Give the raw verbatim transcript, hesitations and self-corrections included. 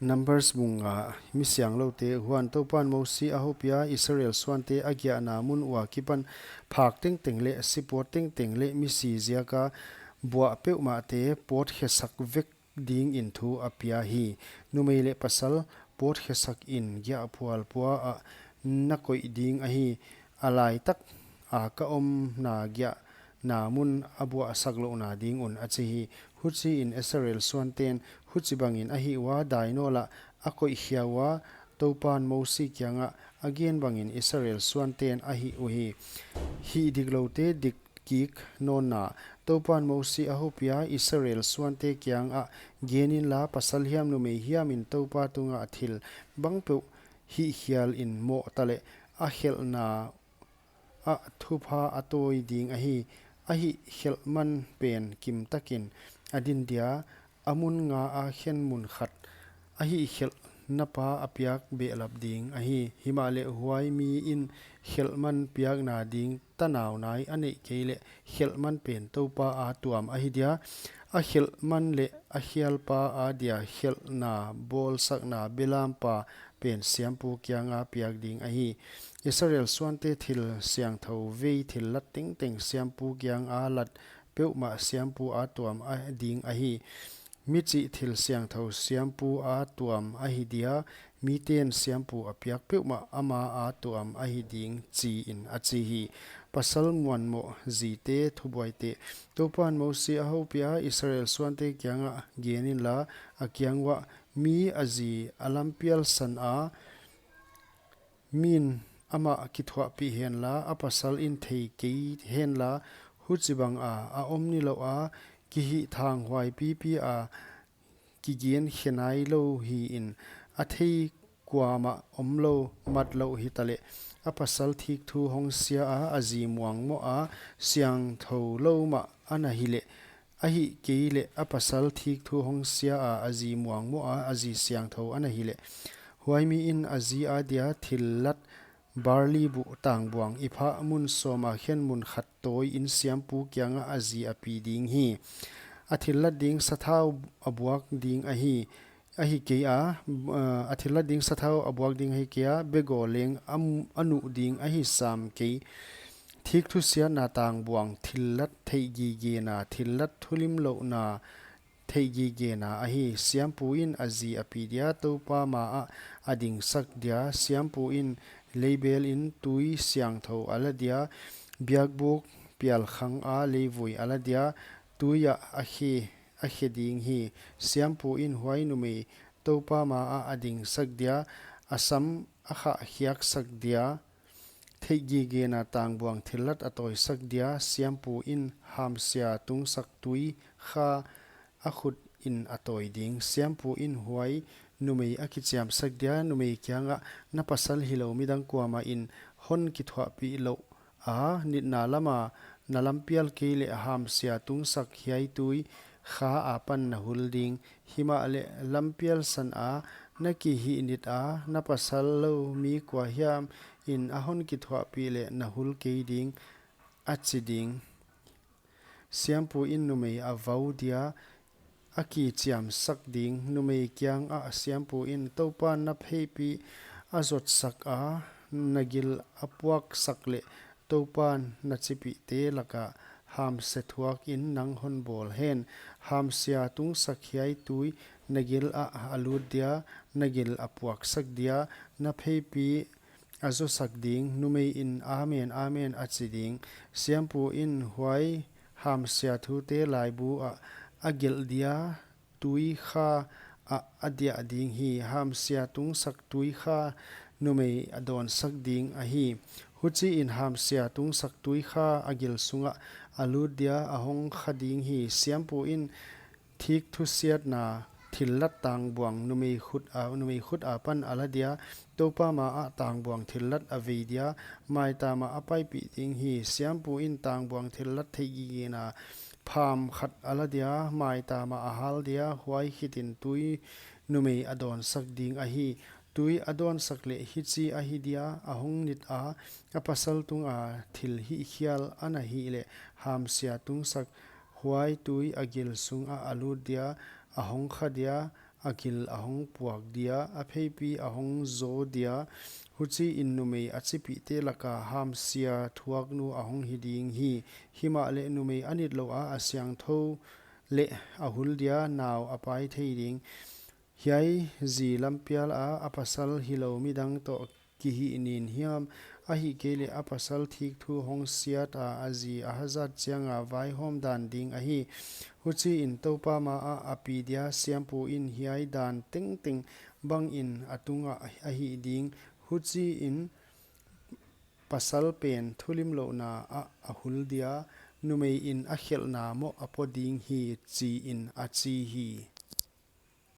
Numbers bung nga. Mi siangloute. Huan Toupan Mosi a houpiha Israel suante a giahna mun ua kipan phak tengteng leh sipawt tengteng leh misi ziaka buah peuhmahte pawtkhesak vek dingin thu a pia hi. Numei leh pasal pawtkhesakin giahphual pua ah na koih ding ahi. A laitak a ka omna giahna mun a buahsak louhna ding un, a chi hi. Huchiin Israel suanten huchibangin a hih ua, dainawl ah a koihkhia ua, Toupan Mosi kiangah a gen bangin Israel suanten a hih uhi. Hihdikloute dik kik nawnna. Toupan Mosi a houpiha Israel suante kiangah, gen inla, pasal hiam numei hiamin Toupa tungah thil bangpeuh hihkhialin mohta leh a khelhna ah thupha a tawi ding ahi. A hihkhelh man pen kimtakin a din dia, a mun nga a khen mun khat a hihkhelhnapa a piak behlap ding ahi. Himahleh huai miin khelh man piakna ding tanau nai a neih kei leh khelh man pen Toupa a tuam ahi dia, a khelh man leh a khialpa a dia khelhna bawlsakna belampa pen siampu kianga piak ding ahi. Israel suante thil siangthou vei thillat tengteng siampu kianga lat peuhmah siampu a tuam a ding ahi. Mi chih thil siangthou siampu a tuam ahi dia, miten siampu a piak peuhmah ama a tuam ahi ding, chiin a chi hi. Pasal muanmoh zite thubuaite. Toupan Mosi a houpiha Israel suante kiangah, gen inla, a kiang uah, mi a zi a lampial san a, min amah kithuahpih henla, a pasal in thei kei henla, huchibanga a om nilouh a, kihihthanghuai pipi a, kigen khe nailou hiin, a thei kuamah omlou, matlouh hitaleh, a pasal thik thu hong sia a, a zi muangmoh a, siangthou lou mah ana hileh, ahihkeileh a pasal thik thu hong sia a, a zi muangmoh a, a zi siangthou ana hileh, huai miin a zi a dia thillat barli buh tangbuang ephah mun sawma khen mun khat tawiin siampu kiangah a zi a pi ding hi. A thillat ding sathau a buak ding ahi, ahi kei a, uh, a thillat ding sathau a buak ding ahi kei a, begaw leng a m-, a nuh ding ahi sam kei. Thik thusiatna tangbuang thillat theihgigena, thillat thulimlouhna theihgigena ahi. Siampu in a zi a pi dia, Toupa ma ah a dingsak dia. Siampu in leibel in tui siangthou a la dia, biakbuk pialkhang a leivui a la dia, tui ah a khe, a khe ding hi. Siampu in huai numei Toupa ma ah a dingsak dia, a sam a khahkhiaksak dia, theihgigena tangbuang thillat a tawisak dia. Siampu in hamsia tungsak tui kha a khut in a tawi ding. Siampu in huai numei a kichiamsak dia, numei kiangah, na pasal hilou midang kuamah in hon kithuahpih louh a, nitna lama na lampial kei leh hamsia tungsak hiai tui kha apan na hul ding. Himahleh lampial san a na kihihnit a, na pasal lou mi kua hiam in a hon kithuahpih leh na hul kei ding, a chi ding. Siampu in numei a vau dia, a kichiamsak ding. Numei kiangah siampu in, Toupan na pheipi a zotsak a, na gil a puaksak leh Toupan na chipihte laka hamse thuakin nang hon bawl hen. Hamsia tungsak hiai tui na gil ah a lut dia, na gil a puaksak dia, na pheipi a zosak ding. Numei in, Amen, amen, a chi ding. Siampu in huai hamsia thute laibu ah a gelh dia, tui kha ah a diah ding hi. Hamsia tungsak tui kha numei a dawnsak ding ahi. Huchiin hamsia tungsak tui kha a gil sungah a lut dia, a hong kha ding hi. Siampu in thik thusiatna thillat tangbuang numei khut a, numei khut apan a la dia, Toupa ma ah tangbuang thillat a vei dia, maitam ah a paipih ding hi. Siampu in tangbuang thillat theihgigena pham khat a la dia, maitam ah a hal dia, huai khitin tui numei a dawnsak ding ahi. Tui a dawnsak leh hichi ahi dia, a hong nit a, a pasal tunga thil hihkhial ana hih leh, hamsia tungsak huai tui a gil sungah a lut dia, a hong kha dia, a gil a hong puak dia, a pheipi a hong zaw dia, huchiin numei a chipihte laka hamsia thuaknu a hong hi ding hi. Himahleh numei a nitlouha a siangthou leh a hul dia, nau a pai thei ding. Hiai zi lampiala a pasal hilou midang toh kihih nin hiam, ahihkeileh a pasal thik thu hong siata a zi a hazat chianga vaihawm dan ding ahi. Huchiin Toupa maah a pi dia siampuin hiai dan tengteng bangin a tungah a hih ding. Huchiin pasal pen thulimlouhna ah a hul dia, numeiin a khelhna moh a po ding hi, chiin a chi hi.